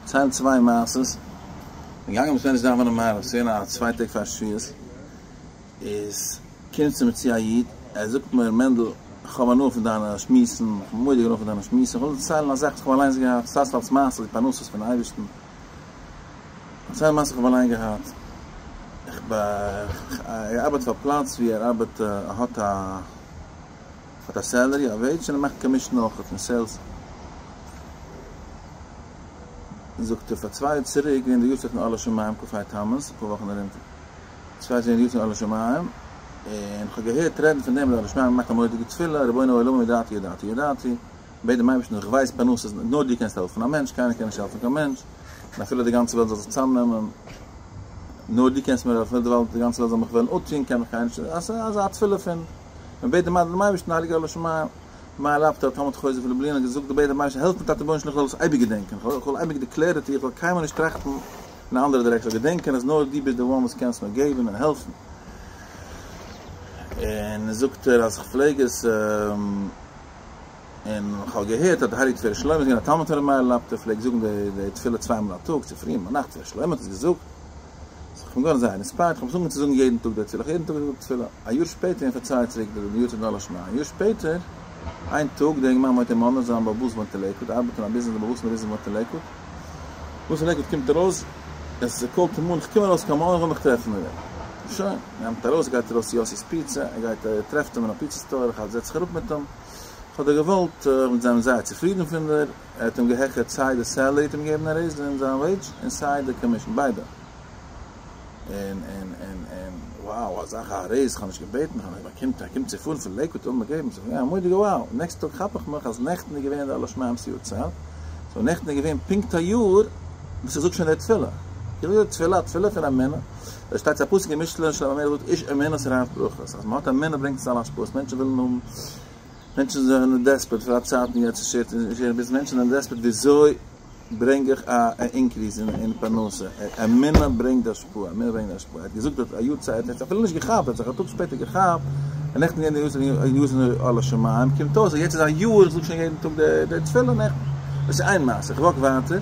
ציילן צוויי מעשות, כ'בין געגאנגען בית מדרש דאווענען מעריב, ס'איז געווען א צוויי טעג פאר שבועות, איז קומט צו מיר צו א איד, ער זאגט מיר, מענדל, איך האב הנאה פון דיינע שמועסן, איך בין מורא'דיג הנאה פון דיינע שמועסן, איך וויל דיר דערציילן א זאך וואס איך האב אליינס געהאט, ס'איז אלס מעשה די פרנסות פון אייבערשטן, דערצייל א מעשה איך האב אליין געהאט, איך ער ארבעט פאר א פלאץ ווי ער ארבעט, ער האט א האט א salary, א וועידזש, און ער מאכט commission אויך פון sales. זאגט ער פאר צוויי יאר צוריק געווען די יארצייט פון אור לשמים כ"ה תמוז, אפאר וואכן ארום, צוויי יאר געווען די יארצייט פון אור לשמים, און כ'האב געהערט רעדן פון דעם אז אור לשמים מאכט א מורא'דיגע תפילה, רבון העולמים ידעתי ידעתי ידעתי, בעט דעם אייבערשטן איך ווייס פרנסה איז נאר דו קענסט העלפן א מענטש, קיינער קען נישט העלפן קיין מענטש, און אפילו די גאנצע וועלט זאל זיך צוזאמנעמען, נאר דו קענסט מיר העלפן, אפילו די גאנצע וועלט זאל מיך וועלן אפטון קען מיך קיינער נישט, אזא תפילה פון מען בעט דעם אייבערשטן הייליגער אור לשמים. מאיר אפטער תלמיד חוזה פון לובלין האט געזאגט דו בעט דעם אייבערשטן העלף מיר טאטע רבונו של עולם איך זאל עס אייביג געדענקען, איך וויל אייביג די clarity, איך זאל קיינמאל נישט טראכטן אין א אנדערע direction, איך זאל געדענקען אז נאר דו ביסט די one וואס קענסט מיר געבן און העלפן. און זאגט ער אז איך פלעג עס און איך האב געהערט אז די הייליגע תפארת שלמה איז געווען א תלמיד פון רבי מאיר אפטער פלעגט זאגן די תפילה צוויי מאל א טאג צופרי און ביינאכט, תפארת שלמה האט עס געזאגט. איך בין געווארן זייער inspired, איך האב עס אנגעהויבן צו זאגן יעדן טאג די תפילה, איך האב יעדן טאג געזאגט די תפילה, א יאר שפעטער און פאר צוויי יאר צוריק די יארצייט נאר לשמה, א יאר שפעטער, איין טאג, דער אינגערמאן וואוינט אין מאנרא, זיין בעל הבית וואוינט אין לעיקוואד, ארבעט אין א ביזנעס, דער בעל הבית פון די ביזנעס וואוינט אין לעיקוואד, וואס אין לעיקוואד קומט ארויס, עס איז call ט אים אן, איך קום ארויס קיין מאנרא, איך וויל מיך טרעפן מיט אים, שוין, ער נעמט ארויס, ער גייט ארויס צו יאסי'ס פיצא, ער גייט ער טרעפט אים אין א פיצא store, ער זעצט זיך אראפ מיט אים, איך האב דיר געוואלט, איך בין זייער צופרידן פון דיר. ער האט אים געהעכערט סיי די salary האט אים געגעבן א raise אין זיין וועידזש און סיי די commission ביידע. און און און און wow אזאך א raise כ'האב נישט געבעטן כ'האב נישט באקומט ער קומט צו פארן פון לעיקוואד אן מיר געבן ס'איז געווען א מורא'דיגע wow נעקסטע טאג כאפ איך מיך אז נעכטן איז געווען די אור לשמים'ס יארצייט so נעכטן איז געווען פונקט א יאר וואס איך זאג שוין די תפילה איך זאג די תפילה א תפילה פון אמונה דאס שטייט א פסוק אין משלי שלמה המלך זאגט איש אמונות רב ברכות אז מ'האט אמונה ברענגט עס אלע השפעות מענטשן ווילן האבן מענטשן זענען desperate פאר א צייטן יעצט איז שווער ביז מענטשן זענען desperate וויאזוי ברענג איך א increase אין פרנסה, אמונה ברענגט די השפעה, אמונה ברענגט די השפעה, ער האט געזאגט אז א יאר צייט, ער האט זיך אפילו נישט געכאפט, ער האט זיך א טאג שפעטער געכאפט, און נעכטן געווען די יארצייט אור לשמים, קומט אויס אז יעצט איז א יאר, איך זאג שוין יעדן טאג די תפילה נעכטן, דאס איז איין מעשה, איך walk ווייטער,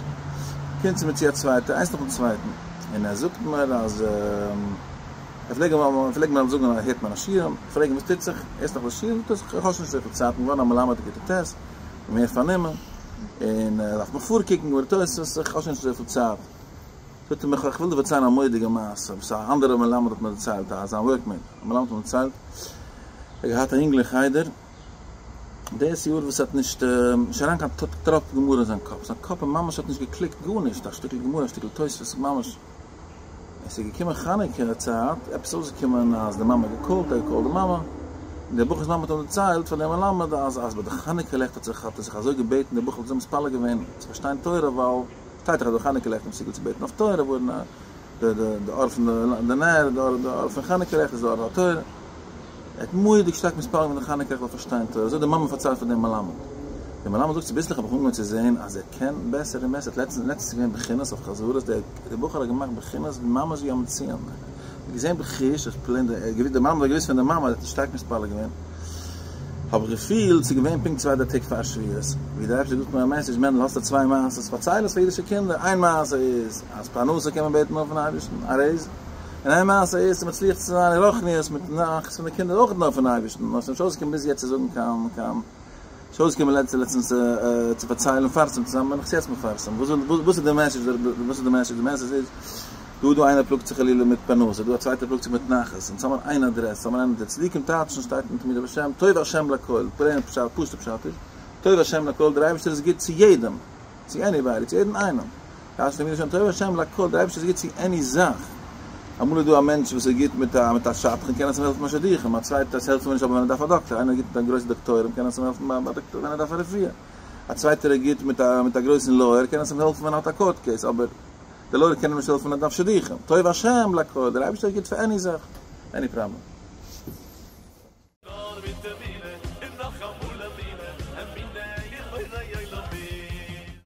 קומט צו מיר צו א צווייטער, איינס נאכן צווייטן, און ער זאגט מיר אז. ער פלעג אמאל פלעג מען זאגן אז ער הערט מיינע שיעורים, פרעגן וואס טוט זיך, הערסט נאך די שיעורים? זאגט ער איך האב שוין נישט אזויפיל צייט, כ'בין געווארן א מלמד אין כיתה ט', כ'בין מער פארנומען, און דארף מיך פארקוקן גמרא תוספות, איך האב שוין נישט אזויפיל צייט. זאגט ער מיך איך וויל דיר פארציילן א מורא'דיגע מעשה וואס א אנדערע מלמד האט מיר דערציילט, א זיין workmate, א מלמד האט מיר דערציילט, ער האט געהאט א יונגל אין חדר, דאס יאר וואס האט נישט נישט אריין קיין טראפ גמרא אין זיין קאפ, זיין קאפ ממש האט נישט געקליקט גארנישט, א שטיקל גמרא, א שטיקל תוספות, ממש. עס איז געקומען חנוכה צייט, עפעס אויסגעקומען אז די מאמע האט געקאלט, ער האט געקאלט די מאמע, און דער בחור'ס מאמע האט אים דערציילט פאר דעם מלמד אז אז ביי די חנוכה לעכט האט זיך האט ער זיך אזוי געבעטן, דער בחור האט אזוי מתפלל געווען צו פארשטיין תורה, ווייל שטייט דאך אז די חנוכה לעכט איז מסוגל צו בעטן אויף תורה, ווארום די די די אור פון די נר, די אור די אור פון חנוכה לעכט איז די אור התורה. ער האט מורא'דיג שטארק מתפלל געווען די חנוכה איך זאל פארשטיין תורה, אזוי האט די מאמע פארציילט פאר דעם מלמד. דער מלמד זאגט צוביסלעך האב איך אנגעהויבן צו זען אז ער קען בעסער און בעסער, לעצטנס איז געווען בחינות אויף חזרות, דער בחור האט געמאכט בחינות ממש ווי א מצוין, ער האט געזען בחוש אז פלעין דער מלמד האט געוואוסט פון די מאמע אז ער האט שטארק מתפלל געווען, האב איך געפילט ס'איז געווען פונקט צוויי דריי טעג פאר שבועות, ווי דער אייבערשטער זאגט מיר א message, מענדל האסטו צוויי מעשות, פארצייל עס פאר אידישע קינדער, איין מעשה איז אז פרנסה קען מען בעטן נאר פון אייבערשטן, א raise. און איין מעשה איז צו מצליח צו זיין אין רוחניות מיט נחת פון די קינדער אויך נאר פון אייבערשטן, נאר ס'איז נישט אויסגעקומען ביז יעצט צו זאגן קיין קיין נישט אויסגעקומען לעצטע לעצטנס צו פארציילן מפרסם צו זיין בין איך עס יעצט מפרסם, וואס וואס איז די message וואס איז די message די message איז דא דא איינער פלאגט זיך חלילה מיט פרנסה דא א צווייטער פלאגט זיך מיט נחת אונז האמיר איין אדרעס האמיר איין די צדיקים טייטשן שטייט אין תמיד בשם טוב השם לכל plain פשט פשוטע פשט איז טוב השם לכל דער אייבערשטער איז גוט צו יעדעם צו anybody צו יעדן איינעם. טייטש תמיד השם טוב השם לכל, דער אייבערשטער איז גוט צו any זאך. אמאל איז דא א מענטש וואס איז גוט מיט א מיט א שדכן קען עס אים העלפן ביי שידוכים, א צווייטער עס העלפט אים נישט אבער ווען ער דארף א דאקטער, איינער איז גוט מיט א גרויסע דאקטוירים קען עס אים העלפן ביי ביי ווען ער דארף א רפואה, א צווייטער איז גוט מיט א מיט א גרויסן lawyer קען עס אים העלפן ווען ער האט א court case, אבער די lawyer קען אים נישט העלפן ווען ער דארף שידוכים. טוב השם לכל, דער אייבערשטער איז גוט פאר any זאך, any problem.